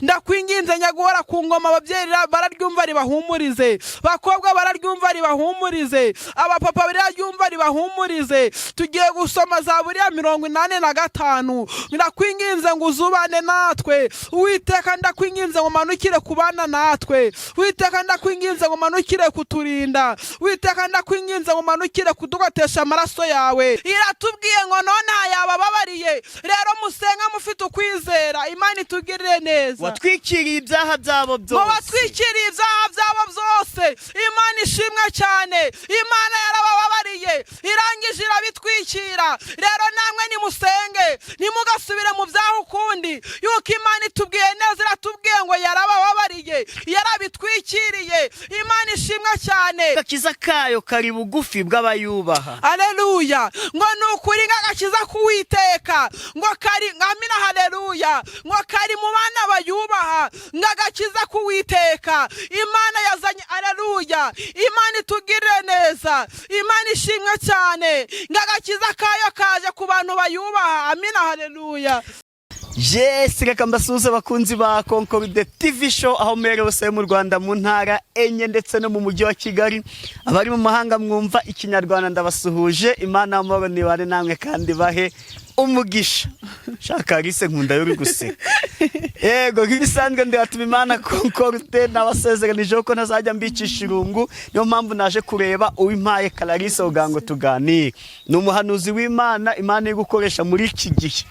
Ndakwinginze nyaguhora ku ngoma, ababyeyi bararyumva ribahumurize, bakobwa bararyumva ribahumurize, abapapa bararyumva ribahumurize. Tugiye gusoma Zaburi ya 85. Ndakwinginze ngo uzubane natwe, Uwiteka. Ndakwinginze ngo umanukire kubana natwe, Uwiteka. Ndakwinginze ngo umanukire kuturinda, Uwiteka. Ndakwinginze ngo umanukire kudugotesha amaraso yawe. Iratubwiye ngo none yabababariye. Rero musenga mufite ukwizera, Imana itugirire neza. Watwikiriye ibyaha byabo Ngo byose. Watwikiriye ibyaha byabo byose. Imana ishimwe cyane. Imana yarabababariye, irangije irabitwikira. Rero namwe nimusenge, ntimugasubire mu byaha ukundi, yuko Imana itubwiye neza. Iratubwiye ngo yarabababariye, yarabitwikiriye. Imana ishimwe cyane. Agakiza kayo kari bugufi bw'abayubaha. Aleluya! Ngo ni ukuri nk'agakiza k'Uwiteka ngo kari, amina, haleluya, ngo kari mu bana bayubaha. Ngo agakiza k'Uwiteka Imana yazanye, aleluya, Imana itugirire neza. Imana ishimwe cyane. Ngo agakiza kayo kaje ku bantu bayubaha. Amina, haleluya. Yes, reka mbasuhuze abakunzi ba Concorde TV Show aho muherereye hose mu Rwanda, mu ntara enye ndetse no mu mujyi wa Kigali. Abari mu mahanga mwumva Ikinyarwanda, ndabasuhuje. Imana y'amahoro nibane namwe kandi bahe umugisha. Shaka Alice, nkunda yo uri guseka. Yego, nk'ibisanzwe ndihatuma Imana Concorde, nabasezeranije ko ntazajya mbicisha irungu. Niyo mpamvu naje kureba Uwimpaye Clarisse kugira ngo tuganire. Ni umuhanuzi w'Imana, Imana iri gukoresha muri iki gihe.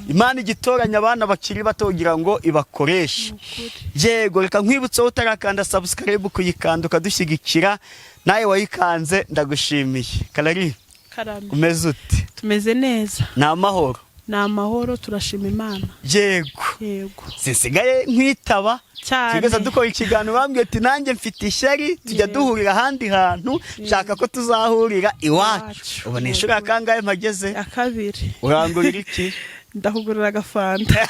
Imana igitoranya abana bakiri bato kugira ngo ibakoreshe. Yego, reka nkwibutse, wowe utarakanda subscribe, kuyikanda ukadushyigikira. Nawe wayikanze, ndagushimiye. Karari. Karame. Umeze ute? Tumeze neza. Ni amahoro? Ni amahoro, turashima Imana. Yego. Yego. Sinsigaye nkwitaba. Cyane. Tugeze dukora ikiganiro, bambwiye ati nanjye mfite ishyari, tujya duhurira ahandi hantu, nshaka ko tuzahurira iwacu. Iwacu. Ubu ni inshuro ya kangahe mpageze? Ya kabiri. Urangurira iki? Ndakugurira agafanta.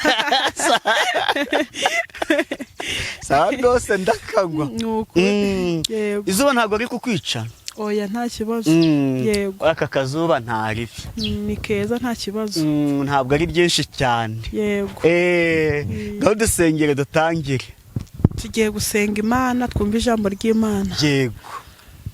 Sawa rwose, ndakagwa. Ni ukuri. Yego. Izuba ntabwo riri kukwica? Oya, nta kibazo. Yego. Aka kazuba nta ribi. Ni keza, nta kibazo. Ntabwo ari ryinshi cyane. Yego. Ngaho dusengere dutangire. Tugiye gusenga Imana, twumve ijambo ry'Imana. Yego.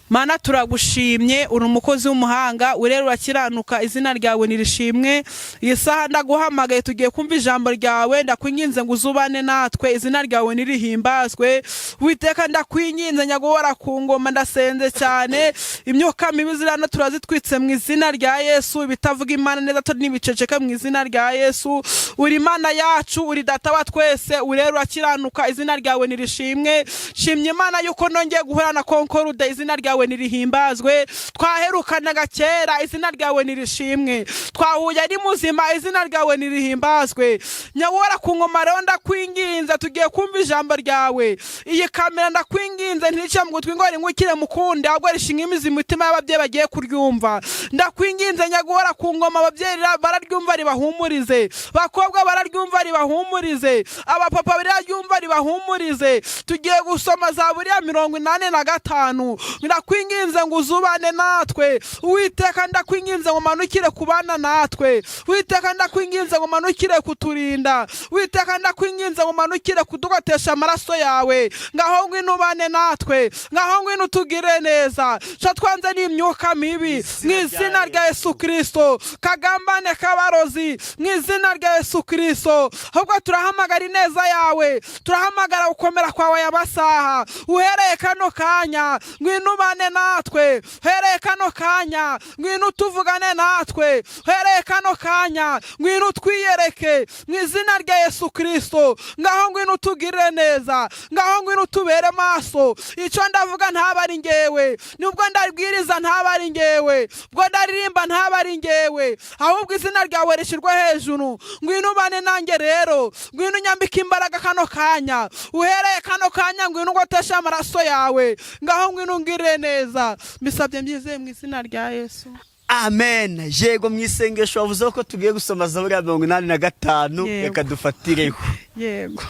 Mana, turagushimye, uri umukozi w'umuhanga, urera, urakiranuka, izina ryawe nirishimwe. Iyi saha ndaguhamagaye, tugiye kumva ijambo ryawe. Ndakwinginze ngo uzubane natwe, izina ryawe nirihimbazwe. Witeka, ndakwinginze nyaguhora ku ngoma, ndasenze cyane. Imyuka mibi zirano turazitwitse mu izina rya Yesu. Ibitavuga Imana neza n'ibiceceka mu izina rya Yesu. Uri Imana yacu, uri Data wa twese, urera, urakiranuka, izina ryawe nirishimwe. Shimye Imana yuko nongeye guhura na Concorde, izina ryawe nirihimbazwe. Twaherukanaga kera, izina ryawe nirishimwe. Twahuye ari muzima, izina ryawe nirihimbazwe. Nyawora ku ngoma, rero ndakwinginze, tugiye kumva ijambo ryawe. Iyi kamera, ndakwinginze, ntirice mu gutwi ngo ringukire mukunde, ahubwo rishinga imizi mu mitima y'ababyeyi bagiye kuryumva. Ndakwinginze nyaguhora ku ngoma, ababyeyi bararyumva ribahumurize, bakobwa bararyumva ribahumurize, abapapa bararyumva ribahumurize. Tugiye gusoma Zaburi ya 85. Ndakwinginze ngo uzubane natwe, Uwiteka. Ndakwinginze ngo umanukire kubana natwe, Uwiteka. Ndakwinginze ngo umanukire kuturinda, Uwiteka. Ndakwinginze ngo umanukire kudugotesha amaraso yawe. Ngaho ngwino ubane natwe, ngaho ngwino utugire neza. Ca twanze n'imyuka mibi mu izina rya Yesu Kirisito, kagambane k'abarozi mu izina rya Yesu Kirisito. Ahubwo turahamagara ineza yawe, turahamagara gukomera kwawe aya masaha. Uhereye kano kanya, ngwino ubane natwe. Uhereye kano kanya, ngwino utuvugane natwe. Uhereye kano kanya, ngwino utwiyereke mu izina rya Yesu Kirisito. Ngaho ngwino utugirire neza, ngaho ngwino utubere maso. Icyo ndavuga ntaba ari ngewe, nubwo ndabwiriza ntaba ari ngewe, ubwo ndaririmba ntaba ari ngewe, ahubwo izina ryawe rishyirwe hejuru. Ngwino ubane nanjye rero, ngwino unyambike imbaraga kano kanya. Uhereye kano kanya, ngwino ungoteshe amaraso yawe. Ngaho ngwino ungirire neza. Mbisabye mbyizeye mu izina rya Yesu. Amen. Yego, mu isengesho wavuze ko tugiye gusoma Zaburi ya 85. Yego. Reka dufatireho. Yego.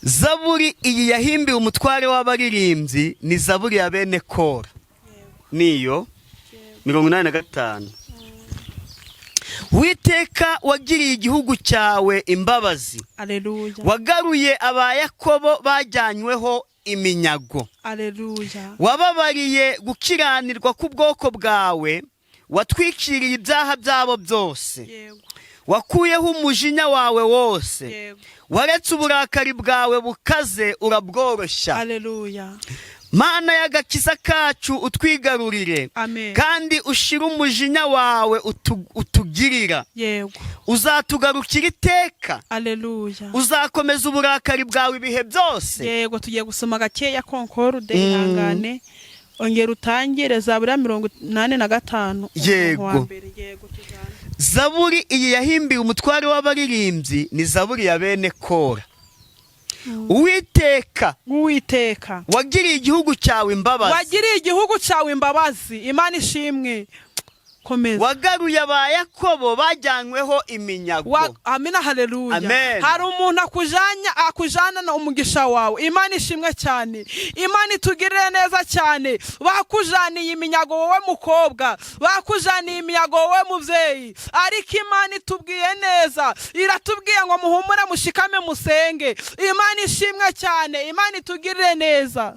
Zaburi iyi yahimbiwe umutware w'abaririmbyi, ni zaburi ya bene Kora, niyo 85. Witeka, wagiriye igihugu cyawe imbabazi, Aleluya. wagaruye aba Yakobo bajyanyweho iminyago. Aleluya. Wababariye gukiranirwa k'ubwoko bwawe, watwikiriye ibyaha byabo byose. Wakuyeho umujinya wawe wose, waretse uburakari bwawe bukaze, urabworoshya. Aleluya. Mana y'agakiza kacu, utwigarurire, Amen. kandi ushire umujinya wawe utugirira. Uzatugarukira iteka? Aleluya. Uzakomeza uburakari bwawe ibihe byose? Yego, tugiye gusoma gakeya, Concorde, ihangane, ongera utangire Zaburi ya 85, umurongo wa mbere. Yego, tujyane. Zaburi iyi yahimbiwe umutware w'abaririmbyi, ni zaburi ya bene Kora. Uwiteka, Uwiteka, wagiriye igihugu cyawe imbabazi, wagiriye igihugu cyawe imbabazi. Imana ishimwe, komeza. Wagaruye aba Yakobo bajyanyweho iminyago. Amina, haleluya. Amen. Hari umuntu akujanya, akujana na umugisha wawe. Imana ishimwe cyane, Imana itugirire neza cyane. Bakujaniye iminyago wowe mukobwa, bakujaniye iminyago wowe mubyeyi, ariko Imana itubwiye neza, iratubwiye ngo muhumure, mushikame, musenge. Imana ishimwe cyane, Imana itugirire neza.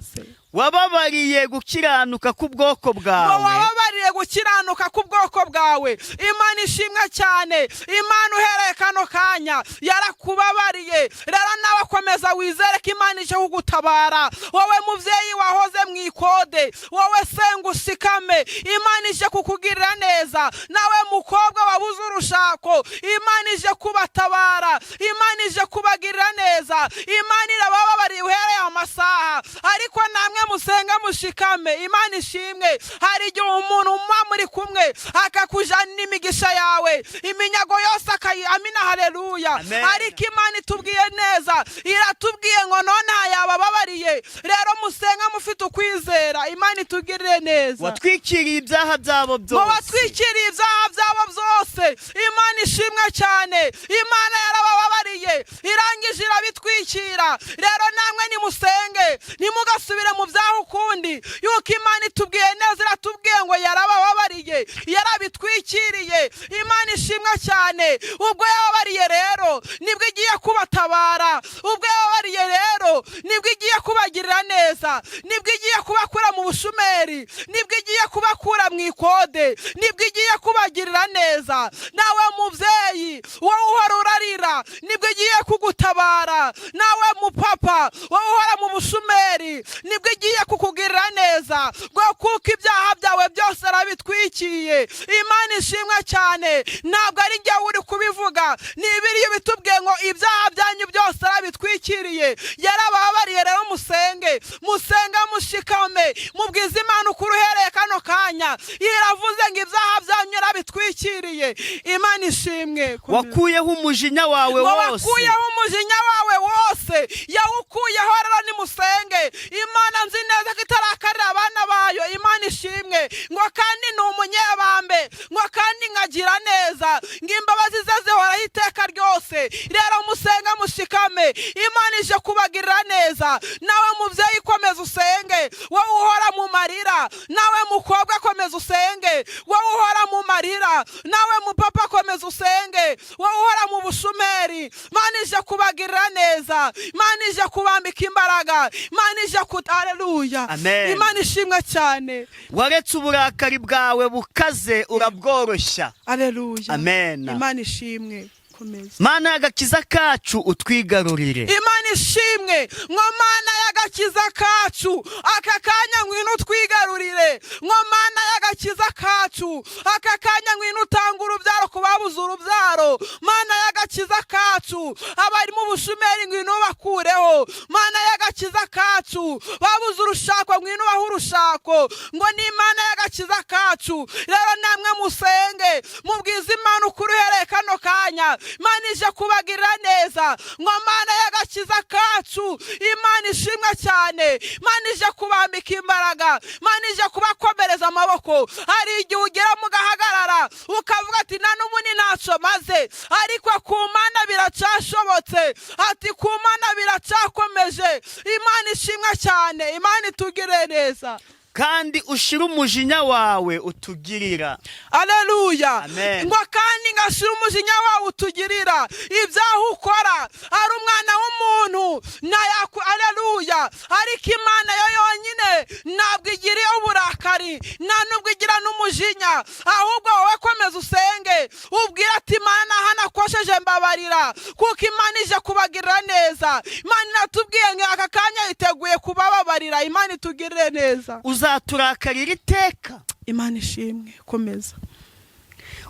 Wababariye gukiranuka k'ubwoko Ngo bwawe, wababariye gukiranuka k'ubwoko bwawe. Imana ishimwe cyane. Imana uhereye kano kanya yarakubabariye. Rero nawe komeza wizere ko Imana ije kugutabara. Wowe mubyeyi wahoze mu ikode, wowe senga ushikame, Imana ije kukugirira neza. Nawe mukobwa wabuze urushako, Imana ije kubatabara, Imana ije kubagirira neza. Imana irabababariye uhereye amasaha, ariko namwe musenga mushikame. Imana ishimwe. Hari igihe umuntu muba muri kumwe akakujana n'imigisha yawe, iminyago yose akayi. Amina, haleluya. Amen. Ariko Imana itubwiye neza, iratubwiye ngo none yabababariye. Rero musenga mufite ukwizera, Imana itugirire neza. Watwikiriye ibyaha byabo Ngo byose, watwikiriye ibyaha byabo byose. Imana ishimwe cyane. Imana yarabababariye, irangije irabitwikira. Rero namwe nimusenge, ntimugasubire mu byaha ukundi, yuko Imana itubwiye neza, iratubwiye ngo yarabababariye, yarabitwikiriye. Imana ishimwe cyane. Ubwo yababariye rero nibwo igiye kubatabara, ubwo yababariye rero nibwo igiye kubagirira neza, nibwo igiye kubakura mu bushumeri, nibwo igiye kubakura mu ikode, nibwo igiye kubagirira neza. Nawe mubyeyi wowe uhora urarira, nibwo igiye kugutabara. Nawe mupapa wowe uhora mu bushumeri, nibwo igiye kukugirira neza, ngo kuko ibyaha byawe byose arabitwikiye. Imana ishimwe cyane. Ntabwo ari njye uri kubivuga, ni ibiriyo bitubwiye ngo ibyaha byanyu byose arabitwikiriye, yarababariye. Rero musenge, musenge mushikame, mubwize Imana ukuri uhereye kano kanya. Iravuze ngo ibyaha byanyu yarabitwikiriye. Imana ishimwe. Wakuyeho umujinya wawe Ngo wose, wakuyeho umujinya wawe wose, yawukuyeho. Rero nimusenge. Imana nzi neza ko itarakarira abana bayo. Imana ishimwe. Ngo kandi ni umunyebambe, ngo kandi nkagira neza, ngo imbabazi ze zihoraho iteka ryose. Rero musenge mushikame, Imana ije kubagirira neza. Nawe mubyeyi komeza usenge, wowe uhora mu marira. Nawe mukobwa komeza usenge, wowe uhora mu marira. Nawe mupapa komeza usenge, wowe uhora mu bushumeri. Imana ije kubagirira neza, Imana ije kubambika imbaraga, Imana ije ku aleluya. Amen. Imana ishimwe cyane. Waretse uburakari bwawe bukaze, urabworoshya. Aleluya. Amen. Imana ishimwe, komeza. Mana y'agakiza kacu, utwigarurire. Imana ishimwe. Ngo Mana y'agakiza kacu, aka kanya ngwino utwigarurire. Ngo Mana y'agakiza kacu, aka kanya ngwino utanga urubyaro ku babuze urubyaro. Mana y'agakiza kacu, abari mu bushumeri ngwino bakureho. Mana y'agakiza kacu, babuze urushako ngwino ubahe urushako. Ngo ni Imana y'agakiza kacu. Rero namwe musenge, mubwize Imana ukuri uhereye kano kanya. Imana ije kubagirira neza. Ngo Mana y'agakiza kacu, Imana ishimwe cyane. Imana ije kubambika imbaraga, Imana ije kubakomereza amaboko. Hari igihe ugera mugahagarara ukavuga ati nta n'ubundi ntacyo maze, ariko ku Mana biracyashobotse, ati ku Mana biracyakomeje. Imana ishimwe cyane, Imana itugire neza. Kandi ushire umujinya wawe utugirira. Aleluya. Amen. Ngo kandi ngashira umujinya wawe utugirira. Ibyaha ukora ari umwana w'umuntu ntayaku. Aleluya. Ariko Imana yo yonyine ntabwo igira uburakari, nta nubwo igira n'umujinya. Ahubwo wowe komeza usenge, ubwire ati: "Imana, aha nakosheje, mbabarira," kuko Imana ije kubagirira neza. Imana iratubwiye ngo aka kanya yiteguye kubababarira. Imana itugirire neza. Uzaturakarira iteka? Imana ishimwe. Komeza.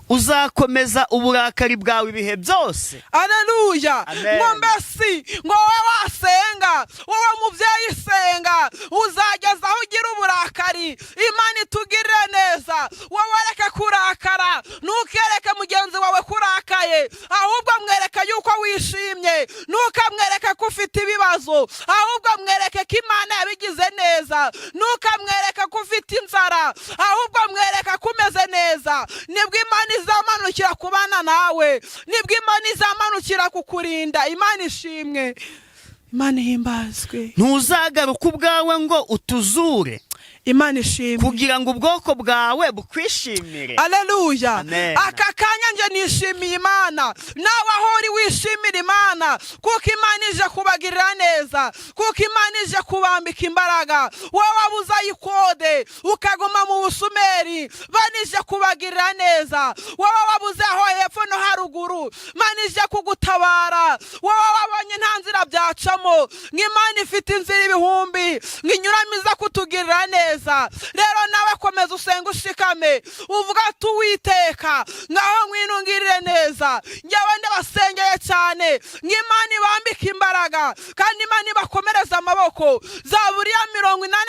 Uzakomeza uburakari bwawe ibihe byose? Aleluya. Amen. Ngo mbesi ngo wowe wasenga, wowe mubyeyi senga, uzageza aho ugira uburakari? Imana itugirire neza. Wowe reke kurakara, ntukereke mugenzi wawe kurakaye, ahubwo mwereke yuko wishimye. Ntukamwereke ko ufite ibibazo, ahubwo mwereke ko Imana yabigize neza. Ntukamwereke ko ufite inzara, ahubwo mwereke ko umeze neza. Nibwo Imana izamanukira kubana nawe, nibwo Imana izamanukira kukurinda. Imana ishimwe, Imana ihimbazwe. Ntuzagaruka ubwawe ngo utuzure, Imana ishimwe. kugira ngo ubwoko bwawe bukwishimire? Aleluya. Amen. Aka kanya nje nishimiye Imana, nawe aho uri wishimira Imana, kuko Imana ije kubagirira neza, kuko Imana ije kubambika imbaraga. Wowe wabuze ayikode ukaguma mu busumeri, banije kubagirira neza. Wowe wabuze aho hepfo no haruguru, Imana ije kugutabara. Wowe wabonye nta nzira byacamo, nk'Imana ifite inzira ibihumbi nk'inyuramo iza kutugirira neza. Rero nawe komeza usenge, ushikame, uvuga ati: "Uwiteka, ngaho ngwino neza." Njyewe ndabasengeye cyane nk'Imana ibambika imbaraga kandi Imana ibakomereza amaboko. Zaburi ya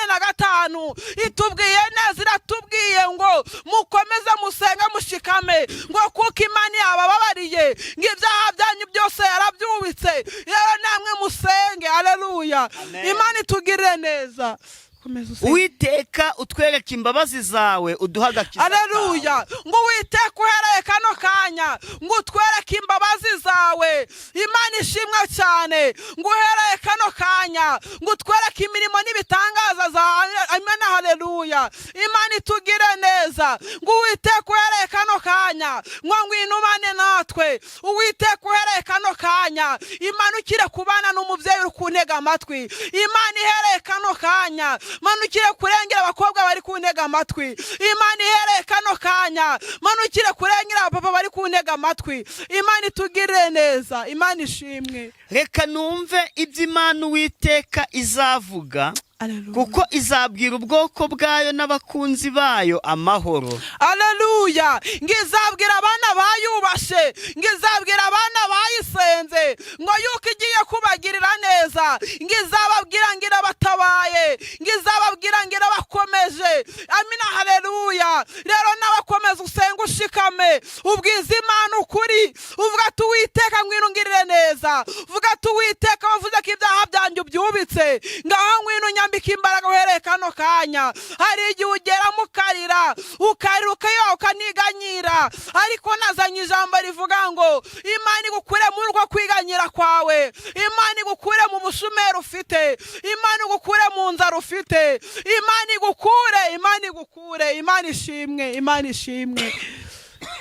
85 itubwiye neza, iratubwiye ngo mukomeze musenge, mushikame, ngo kuko Imana yabababariye, ngo ibyaha byanyu byose yarabyubitse. Rero namwe musenge. Aleluya. Amen. Imana itugirire neza. Komeza usenge. Uwiteka, utwereke imbabazi zawe, uduhe agakiza kawe. Aleluya. Ngo Uwiteka, uhereye kano kanya, ngo utwereke imbabazi zawe. Imana ishimwe cyane. Ngo uhereye kano kanya, ngo utwereke imirimo n'ibitangaza zawe. Amena, haleluya. Imana itugire neza. Ngo Uwiteka, uhereye kano kanya, ngo ngwino ubane natwe. Uwiteka, uhereye kano kanya, imanukire kubana n'umubyeyi uri kuntega amatwi. Imana ihereye kano kanya, manukire kurengera abakobwa bari kuntega amatwi. Imana ihereye kano kanya, manukire kurengera abapapa bari kuntega amatwi. Imana itugirire neza. Imana ishimwe. Reka numve ibyo Imana Uwiteka izavuga, Aleluya. kuko izabwira ubwoko bwayo n'abakunzi bayo amahoro. Aleluya. Ngo izabwira abana bayubashe, ngo izabwira abana bayisenze, ngo yuko igiye kubagirira neza. Ngo izababwira ngo irabatabaye, ngo izababwira ngo irabakomeje. Amina, haleluya. Rero nawe komeza usenge, ushikame, ubwiza Imana ukuri, uvuga ati: "Uwiteka, ngwino ungirire neza." Uvuga ati: "Uwiteka, wavuze ko ibyaha byanjye ubyubitse, ngaho ngwino unyambike imbaraga uhereye kano kanya." Hari igihe ugeramo ukarira, ukarira, ukayoba, ukaniganyira, ariko nazanye ijambo rivuga ngo Imana igukure muri uko kwiganyira kwawe, Imana igukure mu bushumeri ufite, Imana igukure mu nzara ufite, Imana igukure, Imana igukure. Imana ishimwe, Imana ishimwe,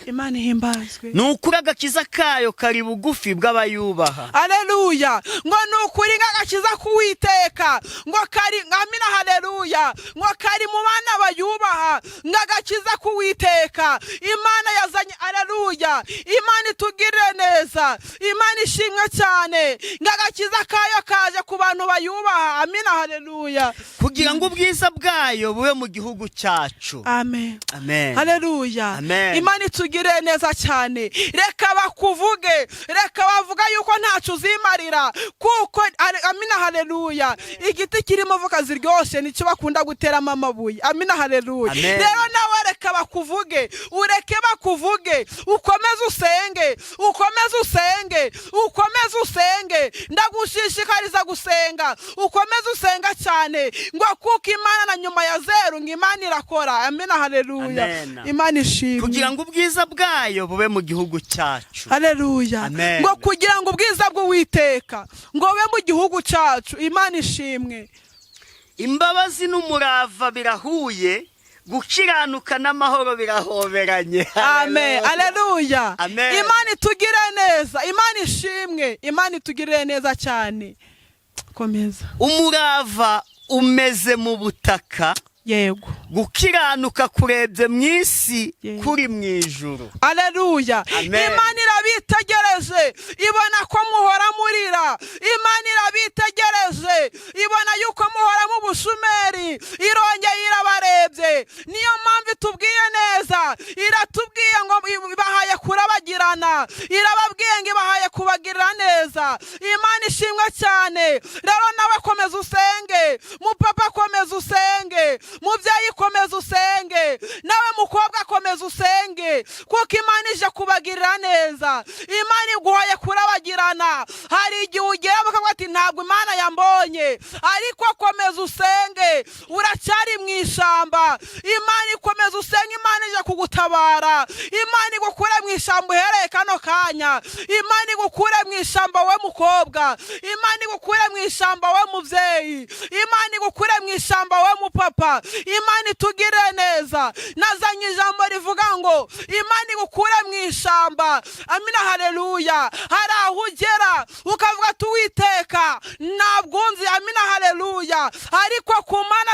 Imana ihimbazwe. Ni ukuri agakiza kayo kari bugufi bw'abayubaha. Aleluya. Ngo ni ukuri nk'agakiza k'Uwiteka ngo kari, amina, haleluya, ngo kari mu bana bayubaha. Ngo agakiza k'Uwiteka Imana yazanye. Aleluya. Imana itugirire neza. Imana ishimwe cyane. Ngo agakiza kayo kaje ku bantu bayubaha. Amina, haleluya. Kugira ngo ubwiza bwayo bube mu gihugu cyacu. Amen. Amen. Haleluya. Amen. Imana itugirire neza cyane. Reka bakuvuge, reka bavuga yuko ntacyo uzimarira, kuko amina, haleluya, igiti kirimo voka ziryoshye nicyo bakunda guteramo amabuye. Amina, haleluya. Amen. Rero nawe reka bakuvuge, ureke bakuvuge, ukomeze usenge, ukomeze usenge, ukomeze usenge. Ndagushishikariza gusenga, ukomeze usenga cyane, ngo kuko Imana na nyuma ya zeru ngo Imana irakora. Amina, haleluya. Amen. Imana ishimwe. Kugira ngo ubwiza bwayo bube mu gihugu cyacu. Haleluya. Amen. Ngo kugira ngo ubwiza bw'Uwiteka ngo bube mu gihugu cyacu. Imana ishimwe. Imbabazi n'umurava birahuye, gukiranuka n'amahoro birahoberanye. Amen, aleluya. Amen. Imana itugire neza, Imana ishimwe, Imana itugirire neza cyane. Komeza. Umurava umeze mu butaka, gukiranuka kurebye mu isi, kuri mu ijuru. Aleluya. Amen. Imana irabitegereje, ibona ko muhora murira. Imana irabitegereje, ibona yuko muhora mu bushumeri. Irongeye irabarebye. Niyo mpamvu itubwiye neza, iratubwiye ngo ibahaye kurabagirana, irababwiye ngo ibahaye kubagirira neza. Imana ishimwe cyane. Rero nawe komeza usenge, mupapa komeza usenge, mubyeyi komeza usenge, nawe mukobwa komeza usenge, kuko Imana ije kubagirira neza. Imana iguhaye kurabagirana. Hari igihe ugera bakavuga ati ntabwo Imana yambonye, ariko komeza usenge, uracyari mu ishyamba. Imana ikomeza usenge, Imana ije kugutabara. Imana igukure mu ishyamba uhereye kano kanya. Imana igukure mu ishyamba we mukobwa, Imana igukure mu ishyamba we mubyeyi, Imana igukure mu ishyamba we mupapa. Imana itugirire neza. Nazanye ijambo rivuga ngo Imana igukure mu ishyamba. Amina, haleluya. Hari aho ugera ukavuga ati Uwiteka ntabwo unzi. Amina, haleluya. Ariko ku Mana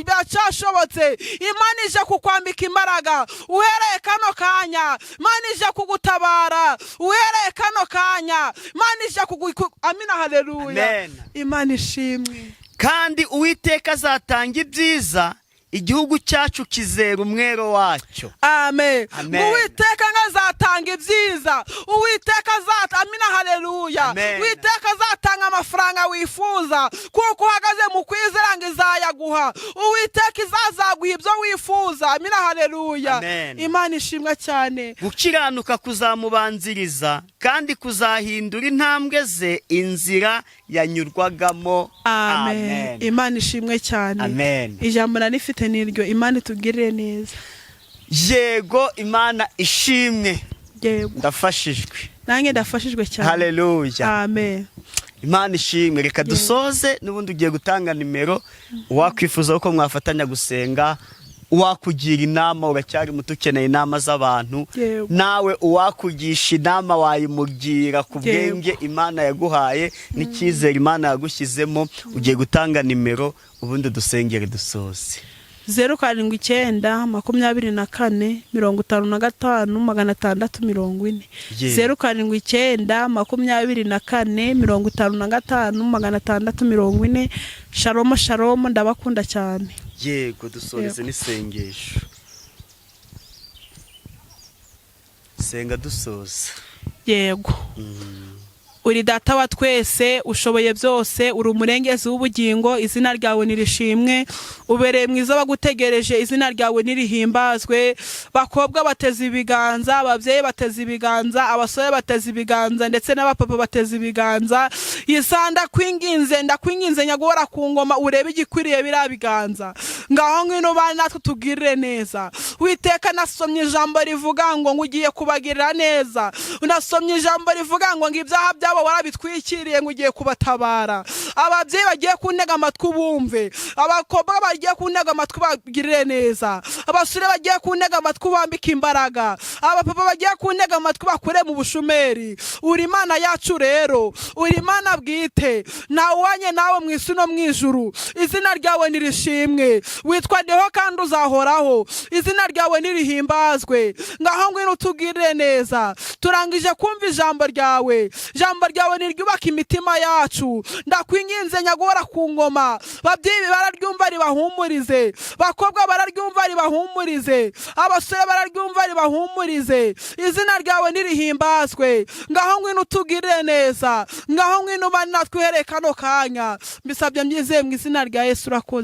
biracyashobotse. Imana ije kukwambika imbaraga uhereye kano kanya. Imana ije kugutabara uhereye kano kanya. Imana ije kugu amina, haleluya. Amen. Imana ishimwe. Kandi Uwiteka azatanga ibyiza, igihugu cyacu kizera umwero wacyo. Amen. Amen. Uwiteka ngo azatanga ibyiza. Uwiteka azata, amina, haleluya. Amen. Uwiteka azatanga amafaranga wifuza, kuko uhagaze mu kwizera ngo izayaguha. Uwiteka izazaguha ibyo wifuza. Amina, haleluya. Amen. Imana ishimwe cyane. Gukiranuka kuzamubanziriza, kandi kuzahindura intambwe ze inzira yanyurwagamo. Amen. Imana ishimwe cyane. Amen. Ijambo narifite niryo. Imana itugirire neza. Yego, Imana ishimwe. Ndafashijwe. Nanjye ndafashijwe cyane. Haleluya. Amen. Imana ishimwe. Reka dusoze. N'ubundi ugiye gutanga nimero, uwakwifuza ko mwafatanya gusenga, uwakugira inama, uracyari muto, ukeneye inama z'abantu. Nawe uwakugisha inama wayimugira ku bwenge Imana yaguhaye n'icyizere Imana yagushyizemo. Ugiye gutanga nimero, ubundi dusengere dusoze. 0792455640. 0792455640. Shalomo, shalomo, ndabakunda cyane. Yego, dusoreze n'isengesho. Senga dusoza. Yego. Uri Data wa twese, ushoboye byose, uri umurengezi w'ubugingo, izina ryawe nirishimwe. Ubereye mwiza bagutegereje, izina ryawe nirihimbazwe. Bakobwa bateze ibiganza, ababyeyi bateze ibiganza, abasore bateze ibiganza, ndetse n'abapapa bateze ibiganza. Isa ndakwinginze, ndakwinginze nyagora ku ngoma, urebe igikwiriye biriya biganza. Ngaho ngwino bane natwe, tugirire neza. Witeka, nasomye ijambo rivuga ngo ugiye kubagirira neza. Unasomye ijambo rivuga ngo ibyaha byabo warabitwikiriye, ngo ugiye kubatabara. Ababyeyi bagiye kuntega amatwi bumve, abakobwa bagiye kuntega amatwi bagirire neza, abasore bagiye kuntega amatwi bambike imbaraga, abapapa bagiye kuntega amatwi bakure mu bushumeri. Uri Imana yacu rero, uri Imana bwite, ntawubanye nawe mu isi no mu ijuru. Izina ryawe nirishimwe. Witwa Ndiho kandi uzahoraho, izina ryawe nirihimbazwe. Ngaho ngwino utugirire neza. Turangije kumva ijambo ryawe, ijambo ryawe niryubaka imitima yacu. Ndakwinginze nyagora ku ngoma, babyeyi bararyumva ribahumurize, bakobwa bararyumva ribahumurize, abasore bararyumva ribahumurize. Izina ryawe nirihimbazwe. Ngaho ngwino utugirire neza, ngaho ngwino ubane natwe uhereye kano kanya. Mbisabye mbyizeye mu izina rya Yesu, urakoze.